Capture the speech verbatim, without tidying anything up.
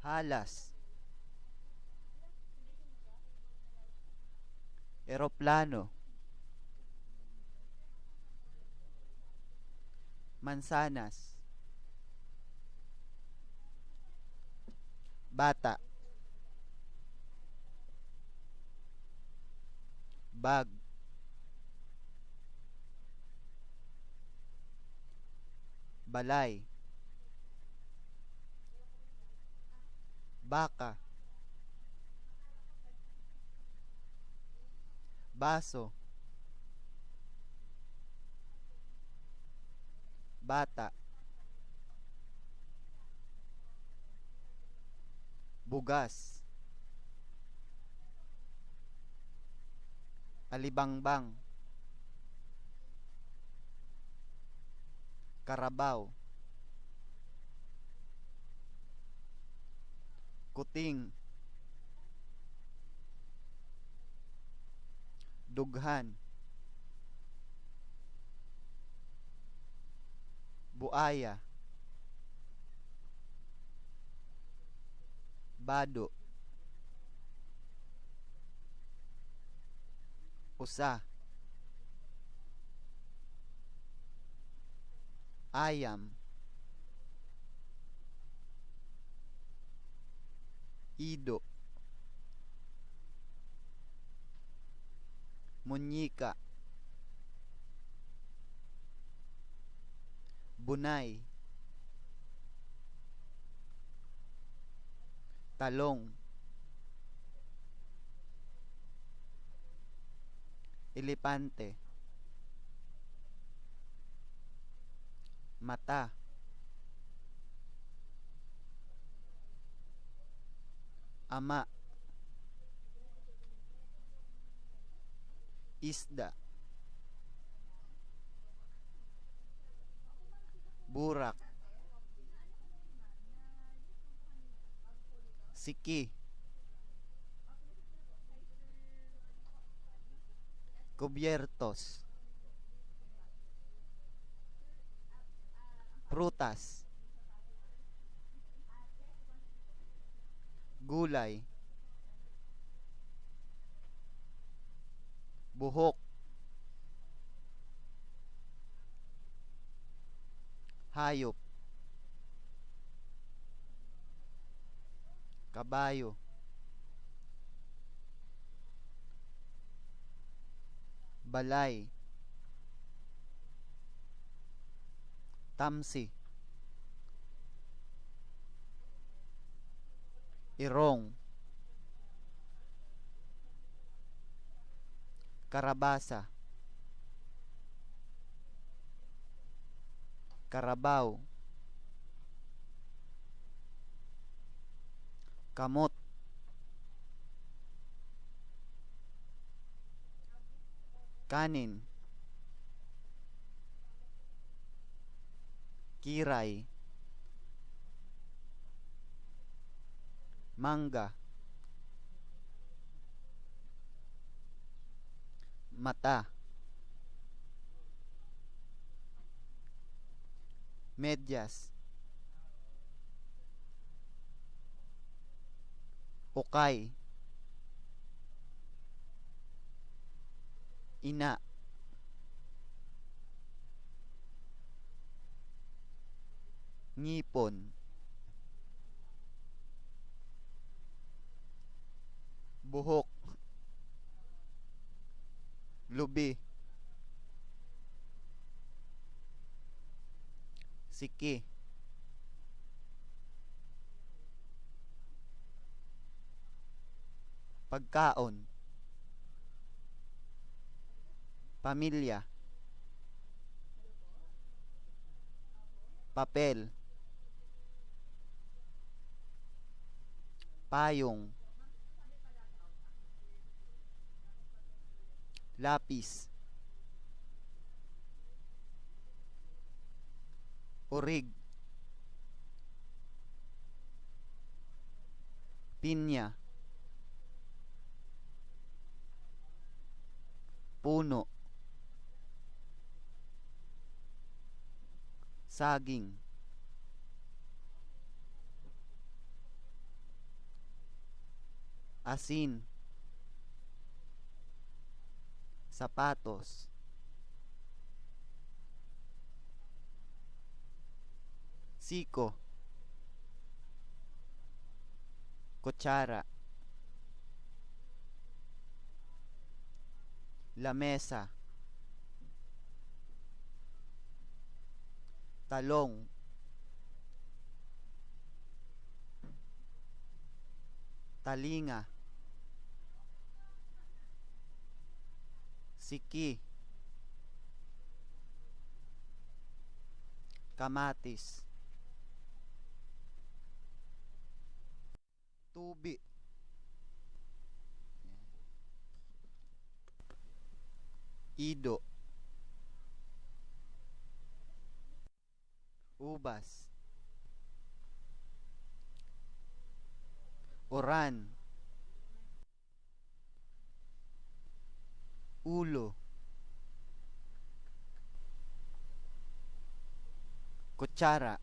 Halas. Eroplano. Mansanas. Bata. Bag. Balay. Baka. Baso. Bata. Bugas. Alibangbang. Karabaw. Kuting. Dughan. Buaya. Bado. Usa. Ayam. Ido. Muñika. Bunay. Talong. Elepante. Mata. Ama. Isda. Burak. Siki. Kubiertos. Prutas. Gulay. Buhok. Hayop. Kabayo. Balay. Tamsi. Irong. Karabasa. Karabaw. Kamot. Kanin. Kiray. Mangga. Mata. Medyas. Ukay. Ina. Ngipon. Buhok. Lubi. Siki. Pagkaon. Pamilya. Papel. Payong. Lapis. Urig. Pinya. Puno. Saging. Asin. Sapatos. Siko. Kutsara. Lamesa. Talong. Talinga. Siki. Kamatis. Tubi. Ido. Ubas. Uran. Ulo. Kutsara.